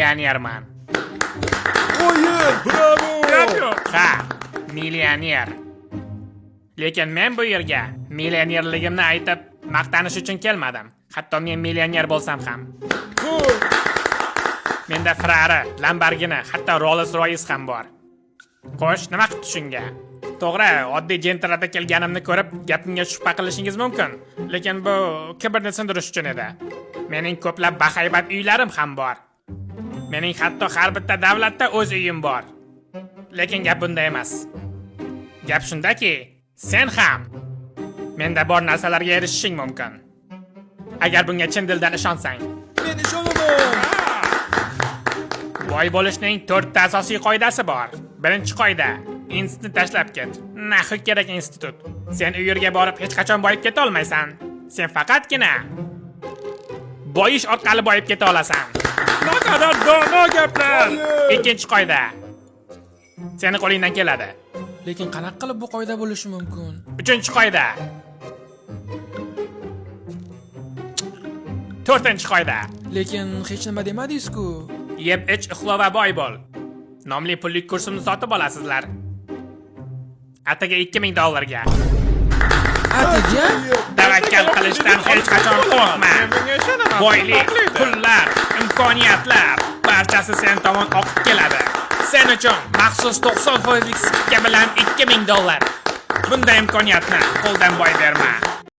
Millionerman. O'yin, bravo! Gap yo'q. Ha, millioner. Lekin men bu yerga millionerligimni aytib maqtanish uchun kelmadim. Hatto men millioner bo'lsam ham. Menda Ferrari, Lamborghini, hatto Rolls Royce ham bor. Xo'sh, nima qilibdi shunga? To'g'ri, oddiy Gentrada kelganimni ko'rib gapimga shubha qilishingiz mumkin, lekin bu kibrni sindirish uchun edi. Mening ko'plab bahaybat uylarim ham bor. Mening hatto har bitta davlatda o'z uyim bor. Lekin gap bunda emas. Gap shundaki, sen ham menda bor narsalarga erishishing mumkin. Agar bunga chin dildan ishonsang. Men ishonaman. Boy bo'lishning to'rtta asosiy qoidasi bor. Birinchi qoida: institutni tashlab ket. Нахуй kerak institut. Sen u yerga borib hech qachon boyib keta olmaysan. Sen faqatgina boyish orqali boyib keta olasan. Naqadar dono gaplar. Ikkinchi qoida: seni qo'lingdan keladi. Lekin qanaqa qilib bu qoida bo'lishi mumkin? Uchinchi qoida. To'rtinchi qoida. Lekin hech nima demadingiz-ku. Yeb ich, uxla va boy bo'l nomli pullik kursimni sotib olasizlar. Atigi 2000 dollarga. Atiga? Tavakkal qilishdan hech qachon qo'rqma. Men bunga ishonaman. Boylik, Oqlaydi. pullar, imkoniyatlar barchasi sen tomon oqib keladi. Sen uchun maxsus 90 foizlik скидка bilan 2000 dollar. Bunday imkoniyatni qo'ldan boy berma.